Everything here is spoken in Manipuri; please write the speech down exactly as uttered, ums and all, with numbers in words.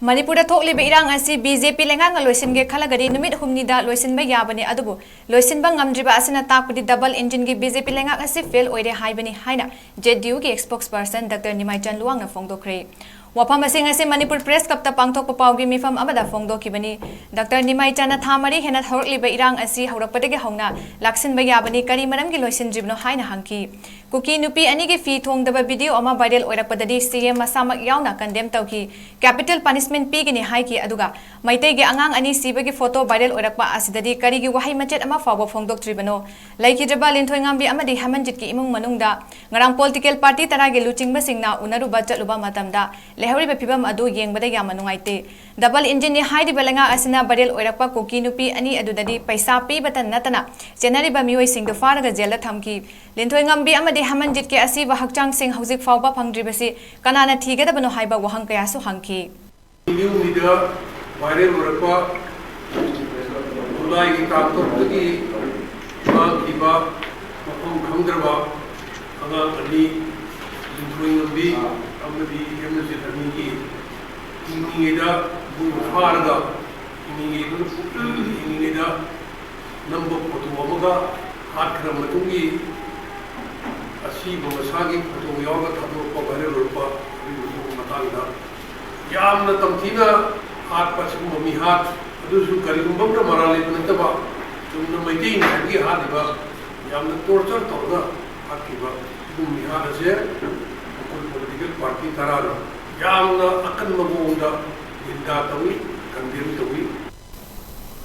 ꯃꯅꯤꯄꯨꯔꯗ ꯊꯣꯛꯂꯤꯕ ꯏꯔꯥꯡ ꯑꯁꯤ ꯕꯤ ꯖꯦ ꯄꯤ ꯂꯩꯉꯥꯛꯅ ꯂꯣꯏꯁꯤꯟꯒꯦ ꯈꯜꯂꯒꯗꯤ ꯅꯨꯃꯤꯠ ꯍꯨꯝꯅꯤꯗ ꯂꯣꯏꯁꯤꯟꯕ ꯌꯥꯕꯅꯤ, ꯑꯗꯨꯕꯨ ꯂꯣꯏꯁꯤꯟꯕ ꯉꯝꯗ꯭ꯔꯤꯕ ꯑꯁꯤꯅ ꯇꯥꯛꯄꯗꯤ ꯗꯕꯜ ꯏꯟꯖꯤꯟꯒꯤ ꯕꯤ ꯖꯦ ꯄꯤ ꯂꯩꯉꯥꯛ ꯑꯁꯤ ꯐꯦꯜ ꯑꯣꯏꯔꯦ ꯍꯥꯏꯕꯅꯤ ꯍꯥꯏꯅ ꯖꯦ ꯗꯤ ꯌꯨꯒꯤ ꯏꯁꯄꯣꯛꯁ ꯄꯔꯁꯟ ꯗꯥꯛꯇꯔ ꯅꯤꯃꯥꯏꯆꯟ ꯂꯨꯋꯥꯡꯅ ꯐꯣꯡꯗꯣꯛꯈ꯭ꯔꯦ꯫ ꯋꯥꯐꯝ ꯑꯁꯤ ꯉꯁꯤ ꯃꯅꯤꯄꯨꯔ ꯄ꯭ꯔꯦꯁ ꯀ꯭ꯂꯕꯇ ꯄꯥꯡꯊꯣꯛꯄ ꯄꯥꯎꯒꯤ ꯃꯤꯐꯝ ꯑꯃꯗ ꯐꯣꯡꯗꯣꯛꯈꯤꯕꯅꯤ꯫ ꯗꯥꯛꯇꯔ ꯅꯤꯃꯥꯏꯆꯟꯅ ꯊꯥ ꯃꯔꯤ ꯍꯦꯟꯅ ꯍꯧꯔꯛꯂꯤꯕ ꯏꯔꯥꯡ ꯑꯁꯤ ꯍꯧꯔꯛꯄꯗꯒꯤ ꯍꯧꯅ ꯂꯥꯛꯁꯤꯟꯕ ꯌꯥꯕꯅꯤ, ꯀꯔꯤ ꯃꯔꯝꯒꯤ ꯂꯣꯏꯁꯤꯟꯗ꯭ꯔꯤꯕꯅꯣ ꯍꯥꯏꯅ ꯍꯪꯈꯤ꯫ ꯀꯨꯀꯤ ꯅꯨꯄꯤ ꯑꯅꯤꯒꯤ ꯐꯤ ꯊꯣꯡꯗꯕ ꯚꯤꯗꯤꯑꯣ ꯑꯃ ꯚꯥꯏꯔꯦꯜ ꯑꯣꯏꯔꯛꯄꯗꯗꯤ ꯁꯤ ꯑꯦꯝ ꯃꯁꯥꯃꯛ ꯌꯥꯎꯅ ꯀꯟꯗꯦꯝ ꯇꯧꯈꯤ꯫ ꯀꯦꯄꯤꯇꯦꯜ ꯄꯅꯤꯁꯃꯦꯟꯠ ꯄꯤꯒꯅꯤ ꯍꯥꯏꯈꯤ꯫ ꯑꯗꯨꯒ ꯃꯩꯇꯩꯒꯤ ꯑꯉꯥꯡ ꯑꯅꯤ ꯁꯤꯕꯒꯤ ꯐꯣꯇꯣ ꯚꯥꯏꯔꯦꯜ ꯑꯣꯏꯔꯛꯄ ꯑꯁꯤꯗꯗꯤ ꯀꯔꯤꯒꯤ ꯋꯥꯍꯩ ꯃꯆꯦꯠ ꯑꯃ ꯐꯥꯎꯕ ꯐꯣꯡꯗꯣꯛꯇ꯭ꯔꯤꯕꯅꯣ? ꯂꯩꯈꯤꯗ꯭ꯔꯕ ꯂꯤꯟꯊꯣꯏꯉꯝꯕꯤ ꯑꯃꯗꯤ ꯍꯦꯃꯟꯖꯤꯠꯀꯤ ꯏꯃꯨꯡ ꯃꯅꯨꯡꯗ ꯉꯔꯥꯡ ꯄꯣꯂꯤꯇꯤꯀꯦꯜ ꯄꯥꯔꯇꯤ ꯇꯔꯥꯒꯤ ꯂꯨꯆꯤꯡꯕꯁꯤꯡꯅ ꯎꯅꯔꯨꯕ ꯆꯠꯂꯨꯕ ꯃꯇꯝꯗ ꯂꯩꯍꯧꯔꯤꯕ ꯐꯤꯕꯝ ꯑꯗꯨ ꯌꯦꯡꯕꯗ ꯌꯥꯝꯅ ꯅꯨꯡꯉꯥꯏꯇꯦ꯫ ꯗꯕꯜ ꯏꯟꯖꯤꯟꯅꯤ ꯍꯥꯏꯔꯤꯕ ꯂꯩꯉꯥꯛ ꯑꯁꯤꯅ ꯚꯥꯏꯔꯦꯜ ꯑꯣꯏꯔꯛꯄ ꯀꯨꯀꯤ ꯅꯨꯄꯤ ꯑꯅꯤ ꯑꯗꯨꯗꯗꯤ ꯄꯩꯁꯥ ꯄꯤꯕꯇ ꯅꯠꯇꯅ ꯆꯦꯟꯅꯔꯤꯕ ꯃꯤꯑꯣꯏꯁꯤꯡꯗꯨ ꯐꯥꯔꯒ ꯖꯦꯜꯗ ꯊꯝꯈꯤ꯫ ꯂꯤꯟꯊꯣꯏꯉꯝꯕꯤ ꯑꯃꯗꯤ ꯍꯦꯃꯟꯖꯤꯠꯀꯤ ꯑꯁꯤꯕ ꯍꯛꯆꯥꯡꯁꯤꯡ ꯍꯧꯖꯤꯛ ꯐꯥꯎꯕ ꯐꯪꯗ꯭ꯔꯤꯕꯁꯤ ꯀꯅꯥꯅ ꯊꯤꯒꯗꯕꯅꯣ ꯍꯥꯏꯕ ꯋꯥꯍꯪ ꯀꯌꯥꯁꯨ ꯍꯪꯈꯤ꯫ ꯌꯨꯝꯁꯤꯗ ꯚꯥꯏꯔꯦꯜ ꯑꯣꯏꯔꯛꯄ ꯖꯨꯂꯥꯏꯒꯤ ꯇꯥꯡ ꯇꯔꯨꯛꯇꯒꯤ ꯃꯥꯡꯈꯤꯕ ꯃꯐꯝ ꯈꯪꯗ꯭ꯔꯕ ꯑꯉꯥꯡ ꯑꯅꯤ, ꯂꯤꯟꯊꯣꯏꯉꯝꯕꯤ ꯑꯃꯗꯤ ꯍꯦꯃꯟꯖꯤꯠ ꯑꯅꯤꯒꯤ ꯍꯤꯡꯂꯤꯉꯩꯗ ꯃꯣꯏꯕꯨ ꯐꯥꯔꯒ ꯍꯤꯡꯂꯤꯉꯩꯗ, ꯍꯤꯡꯂꯤꯉꯩꯗ ꯅꯝꯕ ꯐꯣꯇꯣ ꯑꯃꯒ ꯍꯥꯠꯈ꯭ꯔ ꯃꯇꯨꯡꯒꯤ ꯑꯁꯤꯕ ꯃꯁꯥꯒꯤ ꯐꯣꯇꯣ ꯌꯥꯎꯔꯒ ꯊꯥꯗꯣꯔꯛꯄ, ꯚꯥꯏꯔꯦꯜ ꯑꯣꯏꯔꯛꯄ ꯑꯗꯨꯒꯤ ꯃꯇꯥꯡꯗ ꯌꯥꯝꯅ ꯇꯝꯊꯤꯅ ꯍꯥꯠꯄ, ꯁꯤꯒꯨꯝꯕ ꯃꯤꯍꯥꯠ, ꯑꯗꯨꯁꯨ ꯀꯔꯤꯒꯨꯝꯕ ꯑꯃꯅ ꯃꯔꯥꯜ ꯂꯩꯕ ꯅꯠꯇꯕ, ꯆꯨꯝꯅ ꯃꯩꯇꯩꯅꯤ ꯍꯥꯏꯕꯒꯤ ꯍꯥꯠꯂꯤꯕ, ꯌꯥꯝꯅ ꯇꯣꯔꯆꯔ ꯇꯧꯔꯒ ꯍꯥꯠꯈꯤꯕ ꯁꯤꯒꯨꯝꯕ ꯃꯤꯍꯥꯠ ꯑꯁꯦ ꯑꯩꯈꯣꯏ ꯄꯣꯂꯤꯇꯤꯀꯦꯜ ꯄꯥꯔꯇꯤ ꯇꯔꯥꯅ ꯌꯥꯝꯅ ꯑꯀꯟꯕ ꯃꯑꯣꯡꯗ ꯅꯤꯟꯗꯥ ꯇꯧꯏ, ꯀꯟꯗꯦꯝ ꯇꯧꯏ꯫